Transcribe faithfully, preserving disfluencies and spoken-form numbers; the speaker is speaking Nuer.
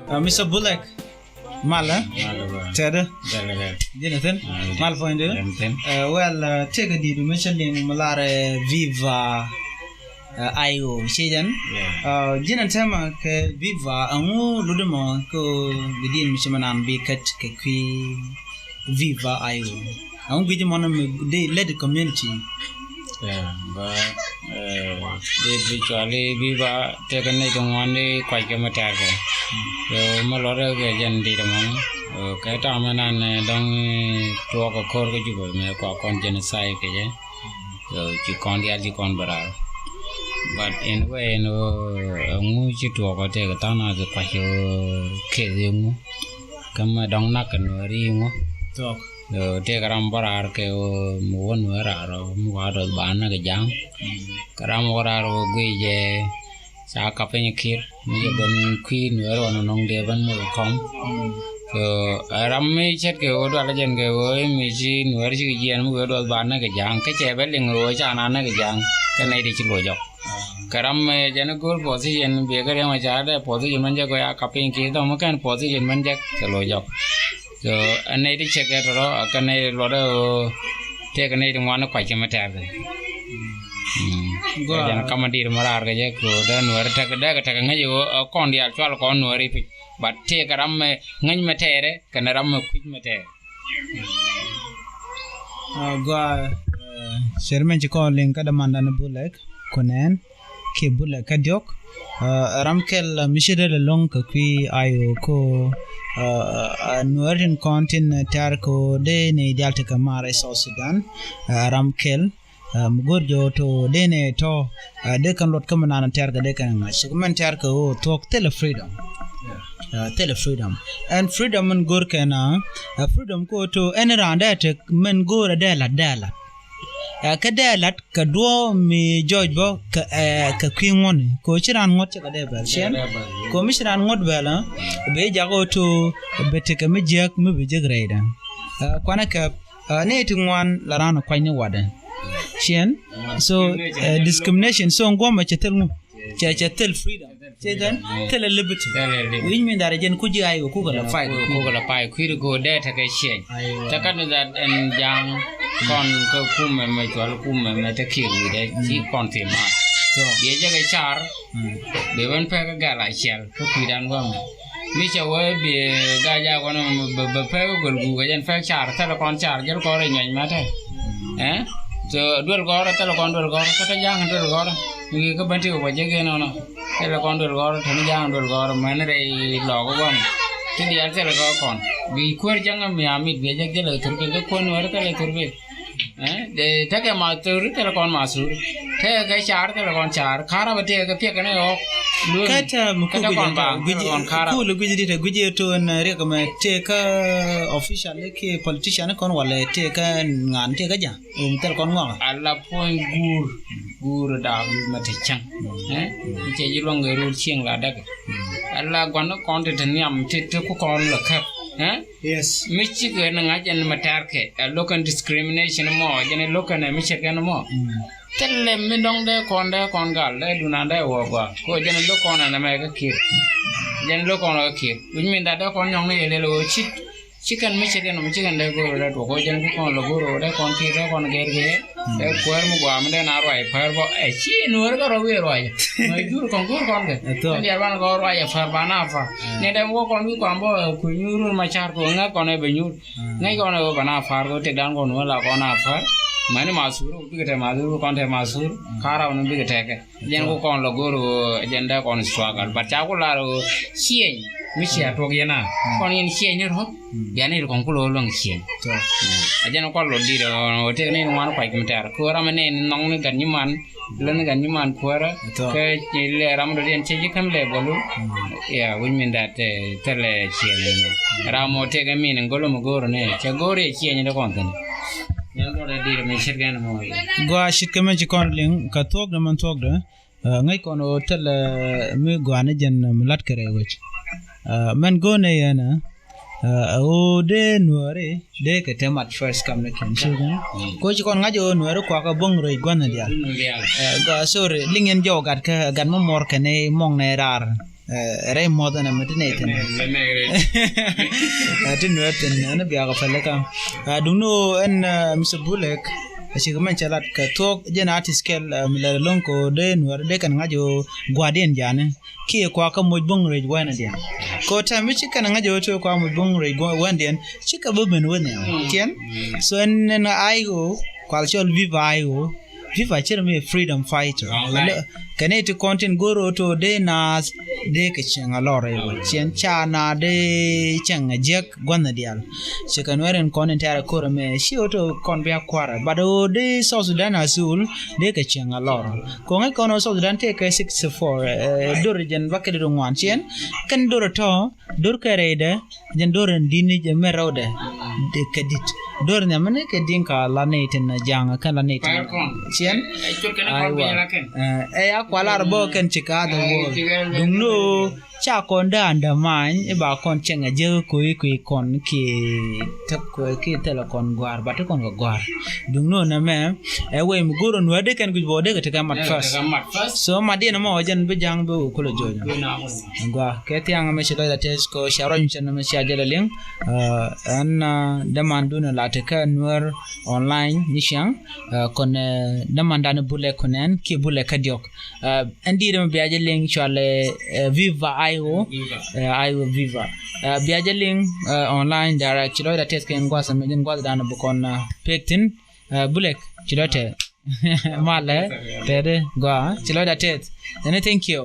Uh, Mister Bulek, malä. Malä ba. Tɛdä. Dɛlɛ dɛ. Ji̱n a thi̱n. Ah, mal puɔ̱nydɛ. Dɛm thi̱n. Uh, well, uh, tëëkɛ di̱t mi cä liŋ mi lar, uh, Viva, uh, I O, ci jɛn. Yeah. Uh, ji̱n a tɛmɛ kɛ Viva, ɛŋu lutdä mɔ kɛ bi di̱n mi ci mi naan bi kɛt kɛ kui̱ Viva I O. Ɛŋu guic mɔnɔ mi di led community? Yeah, ba, eh, di bi cuali bi ba tekɛ nɛy ti ŋuan di kuac kɛ mi tɛɛr kɛ. So, mi luɔt kɛ jɛn di mɔnɔ. Eh, kɛ ta̱a̱ mi nan, eh, dɔŋ, eh, tuɔɔk kɛ ko̱r kä Jubɛ mɛ kua kɔn genocide kɛ jɛ. So, ci kɔn diaal ci kɔn bɛ raar. But in way in, eh, ɛŋu ci tuɔɔk kɛ tekɛ tha̱a̱ŋ na kɛ kuac kɛ, eh, case ɛŋu. Kä mɛ dɔ̱ŋ nak kɛ Nuääri ŋu. Tɔk. Ɛ, tëëkɛ ram bä raar kɛ, ɛ, mi wä Nuäär raar, ɛ, mi wa dɔth ba näk kɛ ja̱a̱ŋ. Mm. Kɛ ram wä raar wä guic jɛ, ca kap piny Kiir. Mi jɛ ben kui̱ Nuäär wä nɔnɔŋ dee ben moc kɔm. Mm. So, ɛ, ram mi ce̱tkɛ wä dual jɛn kɛ wä mi ci Nuäär cikɛ jiɛn mi wä dɔth ba näk kɛ ja̱a̱ŋ. Kä cɛ bɛ liŋ wä ca na näk kɛ ja̱a̱ŋ. Kä nɛy ti ci luɔc jɔk. Kɛ ram, eh, jɛn go̱o̱r position, biɛ kɛ riɛm a ca dee position mɛn jɛ kɔ ya kap piny Kiir, thɔm kɛn position mɛn jɛ kɛ lo̱c jɔk. So, ɛ nɛy ti cɛ kɛ tɔrɔ, ɛ kɛ nɛy luɔt ɛ ɣöö tëëkɛ nɛy ti ŋuan kuac kɛ mi tɛɛr kɛ. Mm. Gua. Jɛn kamä di̱i̱t mi raar kɛ jɛ kɛ ɣöö dee Nuäär tekɛ, dee kɛ tekɛ ŋäc ɣöö, ɛ, kɔn diaal cual kɔn Nuäär i̱ pi̱c. But tëëkɛ ram, eh, ŋäc mi tɛɛrɛ kɛnɛ ram mi kui̱c mi tɛɛrɛ. Ah, gua, eh, cɛr mɛn ci kɔn liŋ kä dämandan Bulɛk, Kunɛn, kiɛ Bulɛk kä diɔk. Ah, ram kɛl, ah, mi ci dee lɛ lo̱ŋ kɛ kui̱ I O ko, ah, ah, Nuäär tin kɔn tin, eh, tɛ̈r ko dee ni diaal tekɛ mar ɛ South Sudan. Ah, ram kɛl, ah, mi go̱r jɔw to dee ni tɔ, ah, dee kɛn luɔt kä mi naan tɛ̈r kɛ dee kɛn ŋa̱c. Cik mɛn tɛ̈r kɛ ɣöö thuɔ̱k thilɛ freedom. Ah, thilɛ freedom. Ɛn freedom min go̱r kɛn a, ah, freedom ko to ɛn raan dee tek min go̱r a dee lat, dee lat. Ah, kä dee lat kɛ duɔ̱ɔ̱p mi jɔc bä kɛ, eh, kɛ kui̱ ŋuɔ̱tni. Ko ci raan ŋuɔ̱t cɛ kɛ dee bɛl ciɛn. Ko mi ci raan ŋuɔ̱t bɛl, ah, bɛ jak ɣöö to bɛ tekɛ mi jiäk mi bi jek rɛydɛ. Ah, kuanɛ kɛ, ah, ni ti ŋuan la raan kuany ni watdɛ. Ciɛn. So, eh, discrimination. So, ŋuɔ̱mɛ cɛ thil ŋu. Cɛ, cɛ thil freedom. Cɛ jɛn thilɛ liberty. Thilɛ liberty. Wi̱c mi dharɛ jɛn kuc ji̱ I O kukɛ la fight. Kukɛ la fight. Kui̱ ri go̱o̱r dee tekɛ ciɛny. Tekɛ ni that ɛn ja̱a̱ŋ kɔn kä kumɛ mɛ cual kumɛ mɛ te Kiir wi̱dɛ ci kɔn thim a. Biɛ jɛ kɛ car. Biɛ ben pek kɛ gɛl a ciɛl kä kui̱dan guam. Mi cɛ wee biɛ gac a kɔn bɛ, bɛ pek kɛ guɛl guk kɛ jɛn pek car thilɛ kɔn car jɛl kɔn rɛ nyuɛny mɛ te. Ɛ? So duel gɔrɛ thilɛ kɔn duel gɔrɛ kä te ja̱a̱ŋ duel gɔrɛ. Mi kä bän ti kɛ bä jek inɔnɔ. Thilɛ kɔn duel gɔrɛ, te ni ja̱a̱ŋ duel gɔrɛ, mɛn rɛy lɔɔk guam. Ti diaal thilɛ kɛ kɔn. Bi kuäär ja̱ŋ mi amit bi jek jɛ lɛ thurbil, kä kuäär nuɛɛr kɛ lɛ thurbil. Eh, de tekɛ ma thur, thilɛ kɔn ma thur. Tekɛ kɛ car, thilɛ kɔn car. Karabä tekɛ kɛ piɛk kɛn ɛ ɣɔk. Kä te mi ku guic kɔn ba, guic, thilɛ kɔn karabä. Ku lɛ guic dit, guic to ɛn riɛk mɛ tekɛ official kiɛ politician kɔn walɛ tekɛ ŋan tekɛ ja̱. Um, thil kɔn ŋɔak. Ala puɔ̱ny guur, guur daak mɛ te cäŋ. Eh? Cɛ ji̱ luɔ̱ŋ kɛ rul cieŋ la däk. Ala gua̱n kɔn te te nhiam te, te ku kɔn lɛ käp. Eh? Yes. Mi cikɛ ni ŋa̱c ɛn mɛ tɛ̈r kɛ. Ɛ lo̱k ɛn discrimination mɔ, jɛn ɛ lo̱k ɛn ɛ mi ce̱tkɛn mɔ. Thilɛ mi dɔ̱ŋ dee kɔn, dee kɔn gal, dee dunan dee wä gɔaa. Ko jɛn ɛ lo̱k kɔn ɛn ɛ mɛ kä Kiir. Jɛn ɛ lo̱k kɔn ɛ kä Kiir. Wi̱c min dat dee kɔn nyɔŋ ni yɛ lɛl ɣöö ci Ci kɛn mi ce̱t yɛn mi ci kɛn dee go̱o̱r dee tuɔk kä jɛn ku kɔn lɛ go̱o̱r dee kɔn kiɛ dee kɔn gɛr kɛ. Dee kuäär mi guam dee na ruac päär bä. Ɛ ci nuɔ̱ɔ̱r kɛ rɔ wi̱i̱ ruac. Mɛ jur kɔn go̱o̱r kɔn kɛ. Ɛ thuɔ̱k. Kɛn diaal ban kɔn ruac ɛ päär ba na päär. Ni dee wä kɔn wi̱i̱ kuam bä ku nyuur run ma ca̱r kɔ ŋäk kɔn ɛ bɛ nyuur. Ŋäc kɔn ɛ bä na päär kɔ tëk dan kɔn wä la kɔn a päär. Mɛni ma thur bikɛ tɛ ma thur kɔn tɛ ma thur. Ka rau ni bikɛ tɛ kɛ. Jɛn ku kɔn lɔ go̱r ɣöö jɛn dee kɔn struggle. But ca ku lar ɣöö cieny mi cia tuɔk yɛn a. Kɔn yɛn cieny ni rɔ̱. Bian ni kɔn ku lɔ luäŋ cieny. A jɛn kɔn lɔ dit ɣöö tëk ni ŋuan kuac kum tɛr. Ku ram ni ni nhɔŋ ni gat nyiman. Lä ni gat nyiman kuäärä. Kä lɛ ram dɔ̱diɛn cɛ ji̱ käm lɛ bɔlu. Ya, which mean that, eh, thilɛ cieny ni. Ram mɔ tëk min go̱l mɔ go̱r ni. Cɛ go̱r yɛ cieny ni kɔn thin. Gua shit kɛ mɛ ci kɔn liŋ ka thuɔk dɛ mɛn thuɔk dɛ. Ŋäc kɔn ɣöö thilɛ mi gɔaa ni jɛn mi la̱t kɛ rɛy wec. Mɛn go̱o̱nɛ yɛn ɛ Ɛ ɣöö dee Nuääri dee kɛ te mat first kam ni kɛn ci kɛn. Ko ci kɔn ŋa̱c ɣöö Nuääri kuakä bo̱ŋ rɛy gua̱n diaal. Ɛ, gua, sorry, liŋ yɛn jɔw gat kä gat mɔ mɔr kɛn i̱ mɔŋ nɛ raar. Ɛ, rɛy mɔth ɛn ɛmɛ ti nɛy thin. Ɛ, ti Nuäär thin ɛn biakɛ päl kä. Ɛ, duŋni ɣöö ɛn, ɛ, Mister Bulek ɛ cikɛ mɛn cɛ lat kɛ thuɔ̱k jɛn artist kɛl, ɛ, mi lɛr ɛlɔ̱ŋ kɛ ɣöö dee Nuääri dee kɛn ŋa̱c ɣöö gua̱diɛn ja̱ni kiɛ kuakä moc bo̱ŋ rɛy gua̱n diaal. Kɛ ɣöö tɛm mi ci kɛn ŋa̱c ɣöö tëë kuakä moc bo̱ŋ rɛy gua̱n diaal cikɛ bä ben wä nhiam. Tiɛn. So ɛn ɛn ay ɣöö kual cɔl Viva ay ɣöö Viva cir mi freedom fighter. Kɛn i̱ ti kɔn tin go̱r ɣöö to dee naath dee kɛ cieŋ a lɔr i̱ wä ciɛn ca na dee cieŋ a jiäk gua̱n diaal. Ci kɛn wɛr in kɔn in tɛɛr a ko̱r ɛmɛ ci ɣöö to kɔn bia kuarɛ but ɣöö dee South Sudan a thul dee kɛ cieŋ a lɔr. Kɔŋ i̱ kɔn ɣöö South Sudan tëë kɛ sixty four, ɛ, dor jɛn ba kɛ di ŋuan ciɛn kɛn dor tɔ dor kɛ rɛydɛ jɛn dor in di̱n ni jɛ mɛ rɛwdɛ. Dee kɛ dit dor in yamɛ ni kɛ di̱n ka la ni tin jaŋ kɛn la ni tin ciɛn. Aywa. Ɛ, ɛ ya kual ar bä kɛn ci ka the world duŋni ɣöö ca kɔn dee undermine i̱ ba kɔn cɛŋ a jek ko̱i ko̱i kɔn kiɛ tek ko̱i kiɛ thilɛ kɔn gua̱a̱r ba ti kɔn kɛ gua̱a̱r. Duŋni ɣöö nɛmɛ ɛ wee mi go̱r ɣöö Nuäär dee kɛn guic bä dee kɛ tekɛ mat first. So mat diɛn ɛmɔ jɛn bi ja̱ŋ bi wee kulɛ jo̱o̱nyɔ. Gua kɛ thiaŋ ɛmɛ ci lɔcda tɛth kɛ ɣöö cia ruac mi cɛ nɛmɛ cia jɛ lɛ liŋ. Ɛ, ɛn, ɛ, dämandun la tekä Nuäär online ni ciaŋ. Ɛ, kɔn, ɛ, dämandan Bulek kɔn ɛn kiɛ Bulek kä diɔk. Ɛ, ɛn di̱i̱t ɛmɛ bia jɛ liŋ cual, ɛ, ɛ, Viva ay ɣöö. Ɛ, ay ɣöö Viva. Ɛ, bia jɛ liŋ, ɛ, online direct ci lɔcda tɛth kɛ ɛn gua̱th ɛmɛ jɛn gua̱thdan bi kɔn, ɛ, pek thi̱n. Ɛ, Bulek ci lɔcdä tɛth. Malɛ tɛth gua ci lɔcda tɛth. Ɛn thank you.